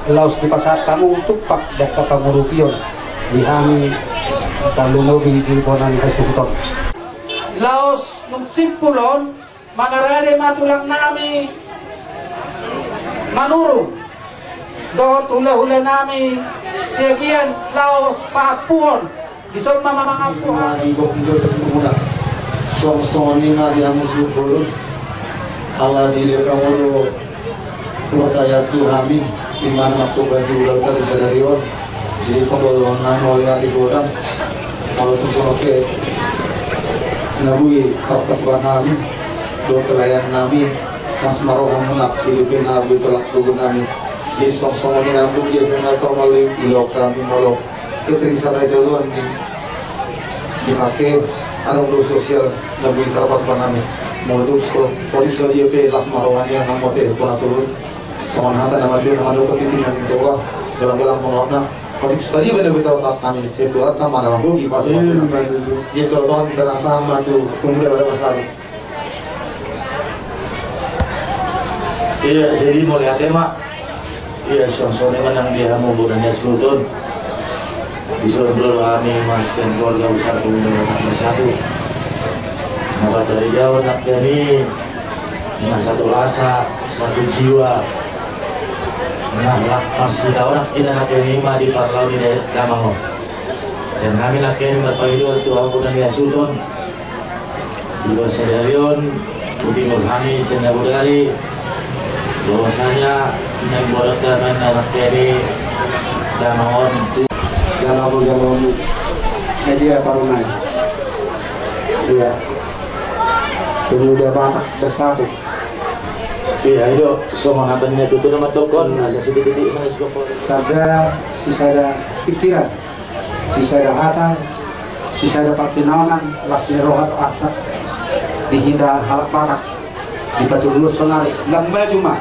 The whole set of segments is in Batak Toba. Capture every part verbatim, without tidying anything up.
Laos dipasahat hamu tumpak di angka pangurupion di hami tarlumobi di bona ni hasuhuton. Laos dung simpul on mangarade ma tulang nami Manurung dohot hula-hula nami Siagian laos paampuhon. Dison ma mangampu hami. Songon i ma di hamu suhut bolon. Ala dilehon hamu do percaya tu hami, di mana makku basi ulang tadi sadari on. Jadi pembolongan nami oleh hati godang. Walaupun songon i na boi parpatuan nami dohot pelayan nami, las ma rohamuna, hidup na boi tolak tubuh nami. Jadi songon i na boi biasa na tau mali ulang kami molo Catering sada i joloan ni dipake, adong do sosial na boi tarpatuan nami. Molo tu so, polis so dia pe las ma roha ni na mate bona suhut. Songon hata na mandok, na mandok titi na minta wa, gelang-gelang pengorna. Polis tadi benda benda otak kami, setuat sama na mampu di pas. Iya, betul. Dia kalau Tuhan kita sama tu, tunggu dia pada pasal. Iya, jadi mauliate ma. Iya, songon i ma nang di hamu bona ni hasuhuton. Dison do hami masian keluarga besar Pemuda Batak Bersatu. Na pataridaon nangkin i, na satu rasa, satu jiwa. Na lapas hita on nangkin i ma di parlao ni damang on. Dan hami nangkin i marpangidoan tu hamu bona ni hasuhuton. Di bagasan sadari on, di tingki hami sian na bodari, bahwasanya na imborat da main anak kami, damang on tu. Jalamu, jalamu. Jadi apa rumah? Iya. Pemuda Batak Bersatu. Iya, itu songon hata ni na tutu na mandok on, asa sididik-didik na suka. Sadar, sisada pikiran. Sisada hata, sisada partinangan, las ni roha dohot asa di hita halak Batak. Dipatuduhon sonari, lam maju ma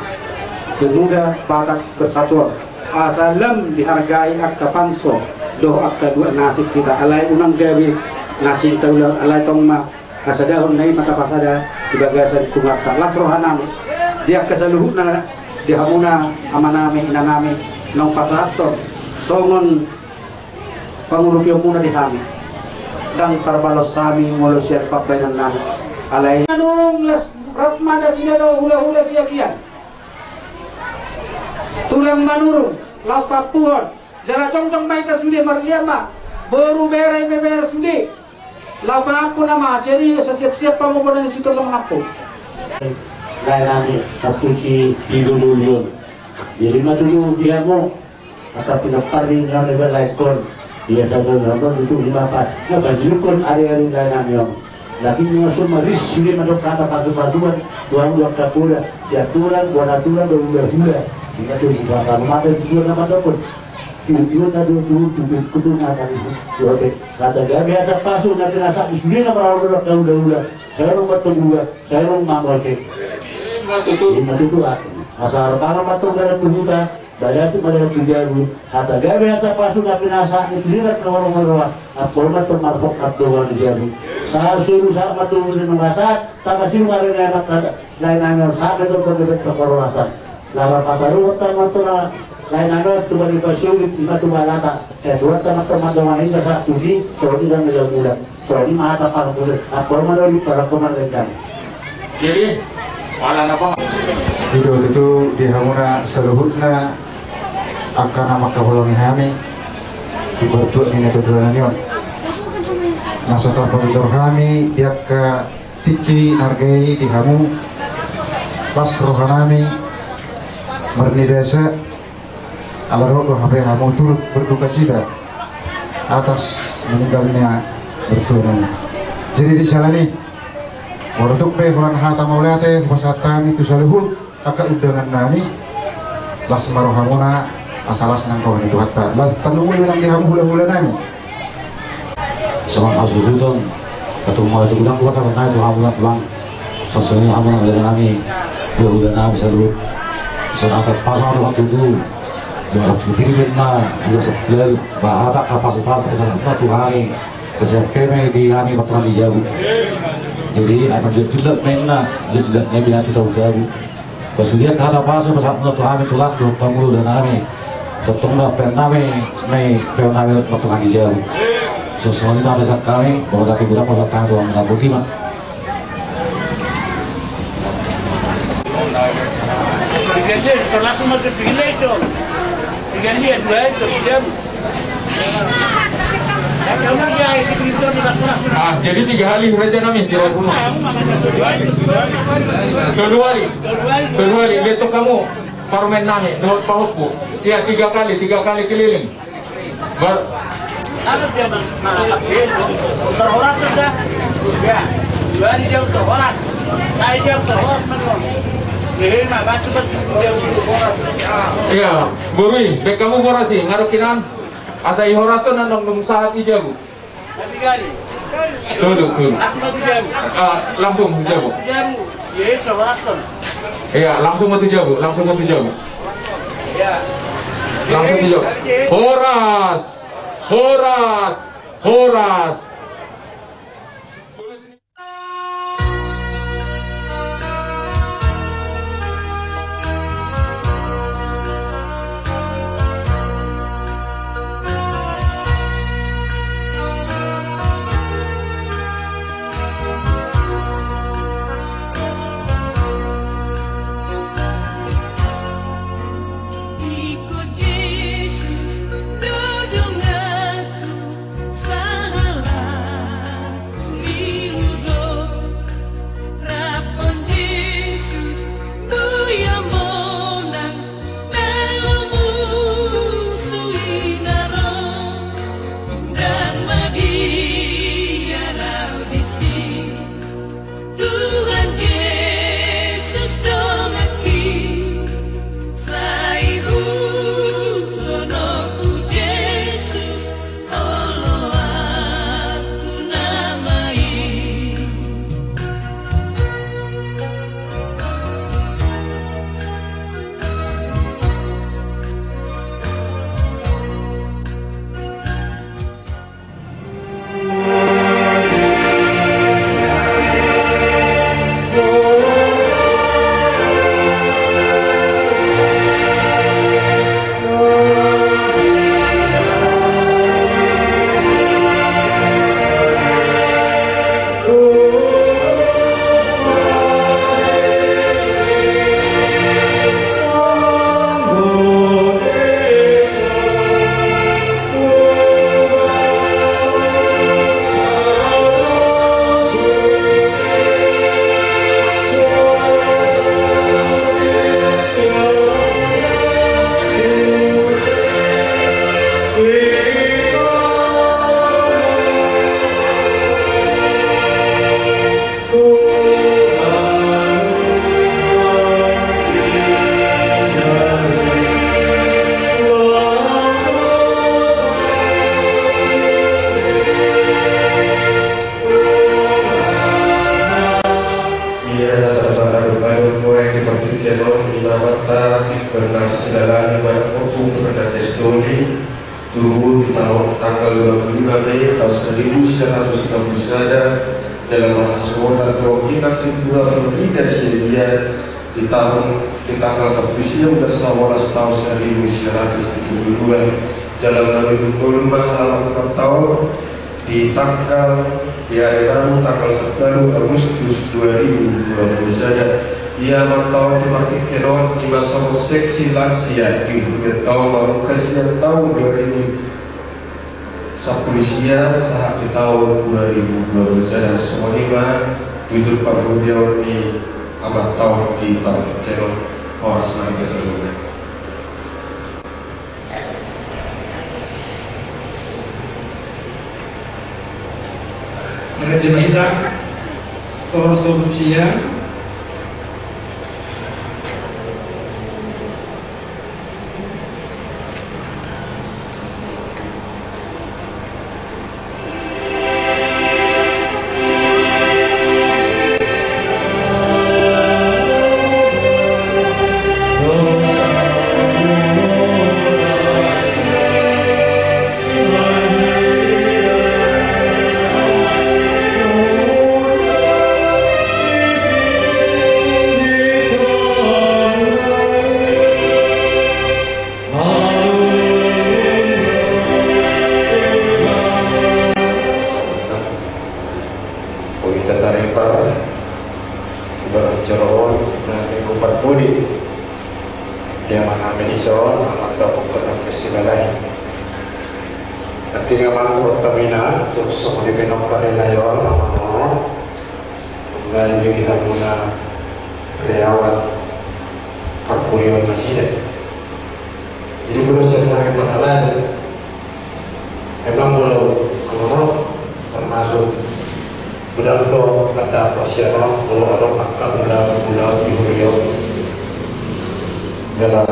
Pemuda Batak Bersatu on. Asa lam dihargai angka panso dohot angka dua nasib hita, alai unang gabe na sintaulan, alai tong ma hasadaon na i ma tapasada di bagasan Tuhanta. Las roha nami di angka saluhutna, di hamuna ama nami, ina nami, naung pasahathon songon pangurupionmuna di hami. Ndang tarbalos hami molo sian pambahenan nami. Alai. Manurung, las rap ma nasida do hula-hula Siagian. Tulang Manurung, laos paampuhon. Jala jongjong ma hita sude, marliat ma. Boru, bere, ibebere sude. Laho mangampu nama, jadi asa siap-siap hamu bona ni hasuhuton laho mangampu. Lae nami, tapi si, si dulu dulu. Jadi ma dulu dia mo. Angka pinompar ni na lebar lae kon. Dia sadar nonton itu lima pas. Na bajukon ari-ari lae nami on. Lagi ni masuk maris sude mandok hata pasu-pasuan. Tuan-tuan kapoda. Siaturan, buan aturan, dan hula-hula. Ingat tu si bapak mata si tuan nama dokon. Tujuan na dua puluh tujuh kutu na kami. Dua pe. Hata gabe hata pasu na pinasahat ni sude na marhula-hula. Sai ro mantong dua, sai ro mangose. Ima tutu. Ima tutu, ah. Asa arpangan mantong dalan tu huta, baya tu ma dalan tu jabu. Hata gabe hata pasu na pinasahat ni sude na marhula-hula. Apol mantong marpok mantong dalan tu jabu. Sahat solu sahat mantong dalan tu jabu. Tama silu marene anak lae nami on sahat mantong dalan tu jabu. Laho marpataruhon ta ma tu lae nami on tu bani pasogit, ima tu balata. Eh, Tuhanta ma tu mandongani hita sahat tu si, songon i nang mula-mula. Songon i ma hata parpule. Apol ma doli parangkuman lenggan. Jadi, ala na pang. I do tutu di hamuna saluhutna angka na mangkaholongi hami di partuat ni natuatuana ni on. Na so tarpatutur hami di angka tingki na arga i di hamu, las roha nami marnidasa, ala dohot do hape hamu turut berduka cita atas meninggalnya mertua nami. Jadi di siala ni i, molo tung pe holan hata mauliate hupasahat hami tu saluhut angka undangan nami, las ma rohamuna, asa las nang roha ni Tuhanta. Las tarlumobi nang di hamu hula-hula nami. Songon hasuhuton, ketemu itu bilang gua takut naik tuh hamu tulang. Sosoni hamu nang dari nami, hula-hula nami saluhut. Songon angkat pasang tuh tutu. Yang harus dipilih na, juga sebelum bahasa kapal-kapal pesan tuh kami. Pesan kami di kami bakalan dijawab. Jadi, anak dia tidak main na, dia tidak main dia tidak jawab. Pasudian hata pasu pasahat tu hami tulang tu pangulu dan nami. Tongtong ma pe nami, nai pe nami, tongtong agi jauh. Songon i ma pesan hami, boha na tu guna, boha na tu guna, boha na tu guna. Ah, jadi tiga kali raja nami di Ragunan. Tolu kali. Tolu kali, betok hamu. Parumaen nami, dohot pahompu. Iya, tiga kali, tiga kali keliling. Bar- Berhoras sudah. Ya. Dua hari dia berhoras. Saya dia berhoras, betul. Jadi, nah, baca, baca, dia berhoras. Ah. Iya, boru i, baen hamu boras i, ngadok hinan. Asa ihorashon annon dung sahat i jabu. Tolu, tolu. Ah, langsung tu jabu. Iya, langsung ma tu jabu, langsung ma tu jabu. Langsung tu jabu. Horas! Horas! Horas! Tuhan Jesus donganki, sai hudohononku Jesus, oloanku nama i. Ia na tarpatadok-tadok mulai di partingkian on, di namanta Bernard Silalahi, manang Ompu Fernandes Doli, tubu di taon tanggal dua puluh lima Mei taon seribu sembilan ratus enam puluh sada, jala marhasohotan do inang Sintua Ferdina Siregar di taon, di tanggal sampulu sia bulan sabolas taon seribu sembilan ratus tujuh puluh dua, jala na mangihut ngolu ma laho ulang taon di tanggal, di ari Rabu tanggal sampulu Agustus dua ribu dua puluh sada. Ia ulang taon di partingkian on i ma songon seksi lansia di hurianta on mamungka sian taon dua ribu sampulu sia sahat di taon dua ribu dua puluh sada. Songon i ma bujur panggabean ni amanta on di partingkian on. Horas ma di hita saluhutna. Marende ma hita. Horas tu bontean. Amanta, pokokna, Silalahi. Artinya, mangkok kami na, so, so, di Pinok Parilayon, amang. Nggak jadi kita guna lewat perkuliahan masih. Jadi, kalau saya mau hemat halal, emang kalau, kalau termasuk Godang do angka na pasian on, molo adong angka na mula di huria on. Jala.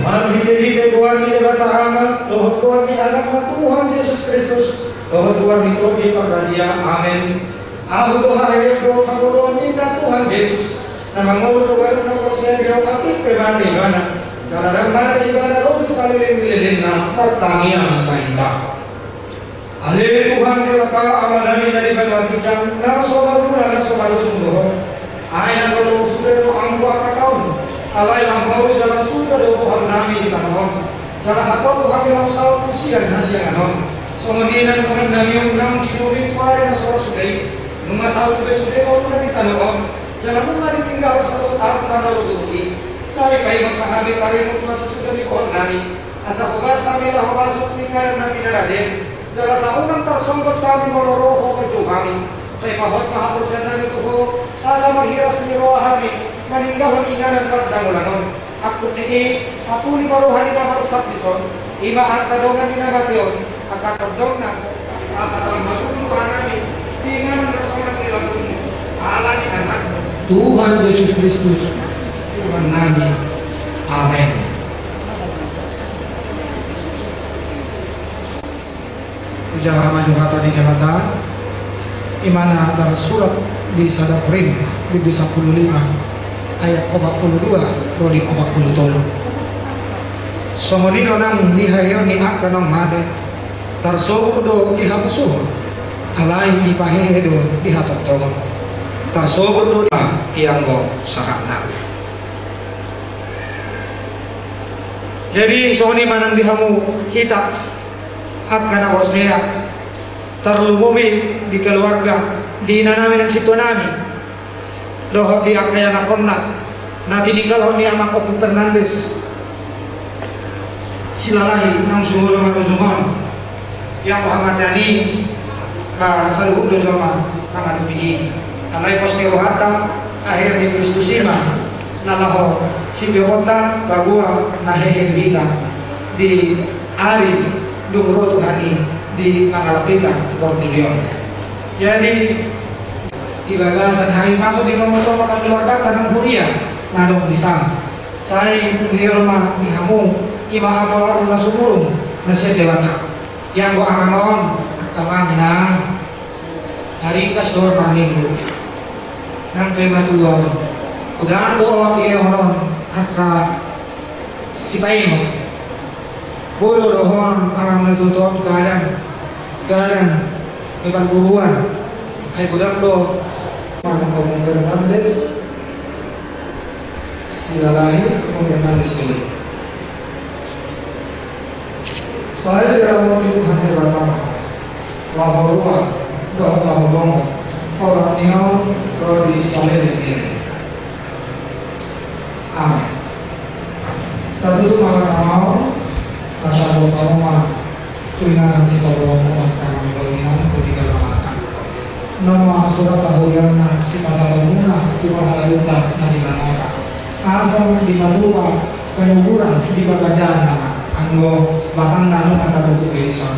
Marhitehite goar ni Debata Ama, dohot goar ni Anakna Tuhan Jesus Kristus, dohot goar ni Tondi Parbadia. Amen. Ahu do haheheon dohot hagoluhan ninna Tuhan Jesus, na mangolu do ganup na porsea di Ahu, atik pe mate ibana, jala ndang mate ibana, ro do saleleng ni lelengna martangiang ma hita. Ale Tuhan Debata Amanami na di banua ginjang, na so marmula na so marujung do Ho. Ai na jolo sude do anggo angka taon, alai lam Ho do jala sude do bohal nami di tano on. Jala hatop do hami lam saut tu sian hasiangan on. Songon i nang dongan nami on naung tinubi tu ari na so ro sude i. Nunga saut be sude ngoluna di tano on. Jala nunga ditinggal saut arta na ro tu i. Sai paima ma hami parimu Tuhan sasude ni bohal nami. Asa hobas hami laho masuk tu inganan nami na rade. Jala sai unang tarsonggot hami molo ro Ho manjou hami. Sai pahot ma haporseaon nami tu Ho, asa marhiras ni roha hami maninggalhon inganan pardamolan on. Angkup ni i, apuli ma roha ni na marsap dison, i ma angka dongan ni na mate on, angka tondongna, asa lam malulu roha nami di inganan na sonang di lambungmu, ala ni Anakmu, Tuhan Jesus Kristus, Tuhan nami. Amen. Hujaha ma jo hata ni Debata, i ma na tarsurat di sada Korint, bindu sampulu lima, ayat opat pulu dua ro di opat pulu tolu. Songon i do nang di haheheon ni angka naung mate, tarsogot do di hamusuhon, alai dipahehe do di hatongtongon. Tarsogot do di anggo sahatna. Jadi, songon i ma nang di hamu hita, angka na porsea, tarlumobi di keluarga, di inanami nang sintuanami, dohot di angka ianakhonna, na tininggalhon ni Amang Ompung Fernandes Silalahi naung sumurung marujung on. Ianggo hamatean i, ba saluhut do jolma mangadopi i. Alai pos ni rohanta, aher ni Kristus i ma na laho sipeopon ta paboa na hehe di hita di ari dung ro Tuhan i di mangalap hita portibi on. Jadi, di bagasan hami masuk di nomor-nomor keluarga na nang huria na adong di san. Sai huria ma di hamu, i ma angka na sumurung na sian Debata. Ianggo amang on, angka amang, inang, na ringgas do marminggu. Nang pe matua on, godang do on diehon angka sipaingot. Boi do dohonon amang na tutu on, gadang, gadang pe parguruan. Ai godang do amang Fernandes Silalahi, Fernandes Silalahi. Sai diramoti Tuhan Debata laho ruar dohot laho bongot, olat ni on ro di saleleng ni ari. Amen. Tatutup ma mata on, asa boan hamu ma tu inganan sitadoan on, angka amang dohot inang, tu tingki na mata. Nama surat pahurianna sipasalaumuna tu parhalado na di banua. Asa dimatupa panoguran di parbadia nama, anggo batangna nunga tatutup be dison.